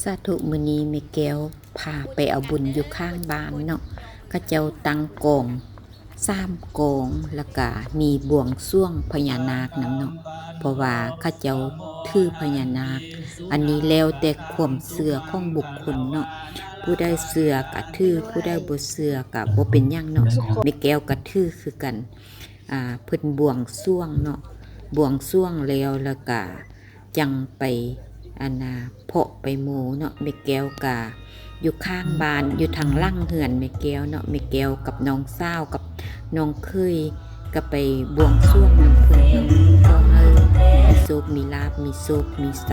ສາທຸ ມື້ນີ້ແມ່ແກ້ວພາໄປເອົາບຸນຢູ່ຂ້າງບ້ານເນາະ ເຂົາເຈົ້າຕັ້ງກອງສາມກອງ ແລ້ວກະມີບວງສວງພະຍານາກນຳເນາະ ເພາະວ່າເຂົາເຈົ້າຖືພະຍານາກ ອັນນີ້ແລ້ວແຕ່ຄວາມເຊື່ອຂອງບຸກຄົນເນາະ ຜູ້ໃດເຊື່ອກະຖື ຜູ້ໃດບໍ່ເຊື່ອກະບໍ່ເປັນຫຍັງເນາະ ແມ່ແກ້ວກະຖືຄືກັນ ອ່າ ເພິ່ນບວງສວງເນາະ ບວງສວງແລ້ວ ແລ້ວກະ ຈັ່ງໄປ ອັນນ່າ ເພາະໄປໂມເນາະ ແມ່ແກ້ວກະຢູ່ຂ້າງບ້ານ ຢູ່ທາງຫຼັງເຮືອນແມ່ແກ້ວເນາະ ແມ່ແກ້ວກັບນ້ອງສາວກັບນ້ອງເຂີຍກະໄປບວງສວງນຳເພິ່ນເນາະ ຂໍໃຫ້ມີໂຊກມີລາບ ມີໂຊກມີໄຊ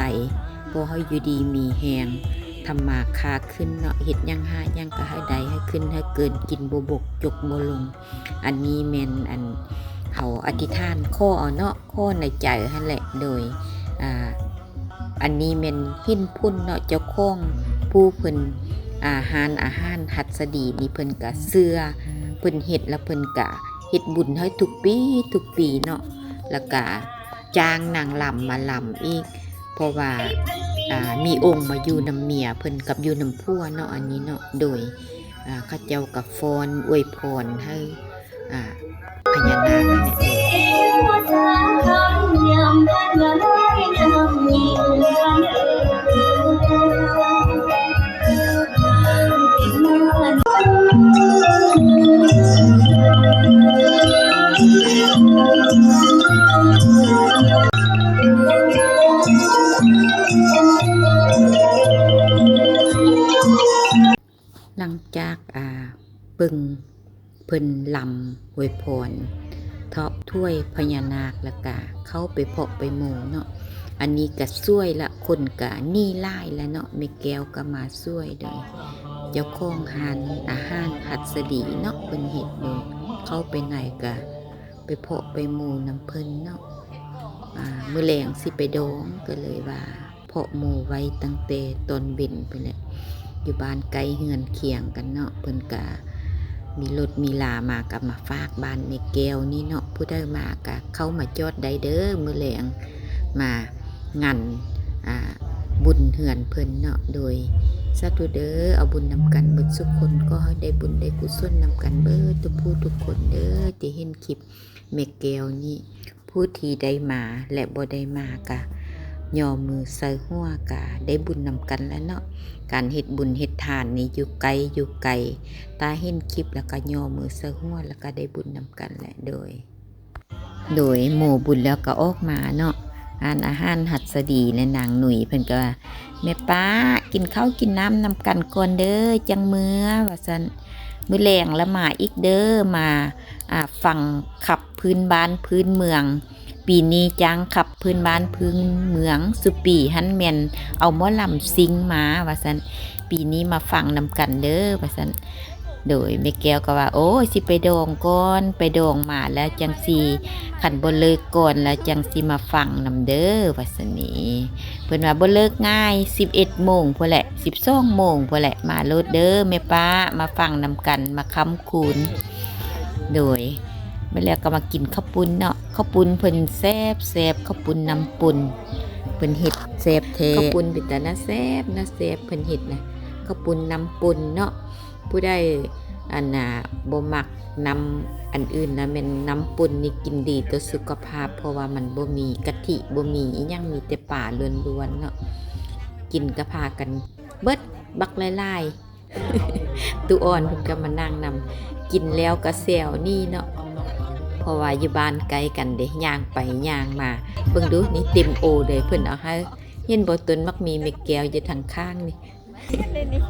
ຂໍໃຫ້ຢູ່ດີມີແຮງ ທຳມາຄ້າຂຶ້ນເນາະ ເຮັດຫຍັງຫາຫຍັງກະໃຫ້ໄດ້ ໃຫ້ຂຶ້ນໃຫ້ເກີນ ກິນບໍ່ບົກ ຈົກບໍ່ລົງ ອັນນີ້ແມ່ນ ອັນ ເຮົາອະທິຖານຂໍເອົາເນາະ ຂໍໃນໃຈຫັ້ນແຫຼະ ໂດຍ ອ່າ ອັນນີ້ແມ່ນເຫັນຜົນເນາະ ເຈົ້າຂອງຜູ້ເພິ່ນ ອ່າ ຮ້ານອາຫານຫັດສະດີນີ້ ເພິ່ນກະເຊື່ອ ເພິ່ນເຮັດແລ້ວເພິ່ນກະເຮັດບຸນໃຫ້ທຸກປີ ທຸກປີເນາະ ແລ້ວກະຈ້າງນາງລຳມາລຳອີກ ເພາະວ່າ ອ່າ ມີອົງມາຢູ່ນຳເມຍເພິ່ນກັບຢູ່ນຳຜົວເນາະ ອັນນີ້ເນາະ ໂດຍ ອ່າ ເຂົາເຈົ້າກະຟ້ອນອວຍພອນໃຫ້ ອ່າ ພະຍານາກຫັ້ນແຫຼະເອີ. ຫຼັງຈາກ ອ່າ ເບິ່ງເພິ່ນລຳອວຍພອນ ເທາະຖ້ວຍພະຍານາກ ແລ້ວກະເຂົ້າໄປເພາະໄປໂມເນາະ ອັນນີ້ກະສວຍລະ ຄົນກະໜີຫຼາຍລະເນາະ ແມ່ແກ້ວກະມາຊ່ວຍໂດຍ ເຈົ້າຂອງຮ້ານອາຫານຫັດສະດີເນາະ ເພິ່ນເຮັດໂດຍ ເຂົ້າໄປໃນກະໄປເພາະໄປໂມນຳເພິ່ນເນາະ ອ່າ ມື້ແລງຊິໄປດອງ ກະເລີຍວ່າ ເພາະໝູໄວ້ຕັ້ງແຕ່ຕອນເວັນພຸ້ນແຫຼະ ຢູ່ບ້ານໃກ້ເຮືອນຄຽງກັນເນາະ ເພິ່ນກະມີລົດມີລາມາ ກະມາຝາກບ້ານແມ່ແກ້ວນີ້ເນາະ ຜູ້ໃດມາກະເຂົ້າມາຈອດໄດ້ເດີ ມື້ແລງມາງານ ອ່າ ບຸນເຮືອນເພິ່ນເນາະ ໂດຍ ສາທຸເດີ ເອົາບຸນນຳກັນເບິດສຸກຄົນ ຂໍໃຫ້ໄດ້ບຸນໄດ້ກຸສົນນຳກັນເບິດທຸກຜູ້ທຸກຄົນເດີ ທີ່ເຫັນຄລິບແມ່ແກ້ວນີ້ ຜູ້ທີ່ໄດ້ມາ ແລະ ບໍ່ໄດ້ມາກະຍໍມືໃສ່ຫົວ ກະໄດ້ບຸນນຳກັນລະເນາະ ການເຮັດບຸນເຮັດທານນີ້ຢູ່ໃກ້ຢູ່ໄກ ຖ້າເຫັນຄລິບແລ້ວກະຍໍມືໃສ່ຫົວ ແລ້ວກະໄດ້ບຸນນຳກັນແຫຼະ ໂດຍ ໂດຍ ໂມບຸນແລ້ວກະອອກມາເນາະ ຮ້ານອາຫານຫັດສະດີ ແລະ ນາງໜຸຍ ເພິ່ນກະວ່າ ແມ່ປ້າ ກິນເຂົ້າກິນນ້ຳນຳກັນກ່ອນເດີ ຈັ່ງເມືອ ວ່າຊັ້ນ ມື້ແລງລະມາອີກເດີ ມາ ອ່າ ຟັງຂັບ ພື້ນບ້ານພື້ນເມືອງ ປີນີ້ຈ້າງຂັບພື້ນບ້ານພື້ນເມືອງ ສຸປີຫັ້ນແມ່ນເອົາໝໍລຳຊິງມາ ວ່າຊັ້ນ ປີນີ້ມາຟັງນຳກັນເດີ ວ່າຊັ້ນ ໂດຍ ແມ່ແກ້ວກະວ່າ ໂອ້ຍ ຊິໄປດອງກ່ອນ ໄປດອງມາແລ້ວຈັ່ງຊິ ຄັນບໍ່ເລີກກ່ອນແລ້ວຈັ່ງຊິມາຟັງນຳເດີ ວ່າຊັ້ນນີ້ ເພິ່ນວ່າບໍ່ເລີກງ່າຍ ສິບເອັດໂມງພຸ້ນແຫຼະ ສິບສອງໂມງພຸ້ນແຫຼະ ມາໂລດເດີແມ່ປ້າ ມາຟັງນຳກັນ ມາຄ້ຳຄູນ ໂດຍ ແມ່ນແລ້ວກະມາກິນເຂົ້າປຸ້ນເນາະ ເຂົ້າປຸ້ນເພິ່ນແຊບໆ ເຂົ້າປຸ້ນນ້ຳປົນ ເພິ່ນເຮັດແຊບແທ້ ເຂົ້າປຸ້ນເປັນຕາໜ້າແຊບ ໜ້າແຊບ ເພິ່ນເຮັດນະ ເຂົ້າປຸ້ນນ້ຳປົນເນາະ ຜູ້ໃດ ອັນນ່າ ບໍ່ມັກນ້ຳອັນອື່ນນະ ແມ່ນນ້ຳປົນນີ້ກິນດີຕໍ່ສຸຂະພາບ ເພາະວ່າມັນບໍ່ມີກະທິ ບໍ່ມີອີ່ຫຍັງ ມີແຕ່ປາລ້ວນໆເນາະ ກິນກະພາກັນເບິດບັກຫຼາຍໆ ຕູ້ອ່ອນເພິ່ນກະມານັ່ງນຳ ກິນແລ້ວກະແຊວໜີເນາະ ເພາະວ່າຢູ່ບ້ານໃກ້ກັນເດ້ ຍ່າງໄປຍ່າງມາ ເບິ່ງດູນີ້ ເຕັມໂອເລີຍ ເພິ່ນເອົາໃຫ້ ເຫັນບໍ່ ຕົ້ນໝາກມີແມ່ແກ້ວຢູ່ທາງຂ້າງນີ້. ນີ້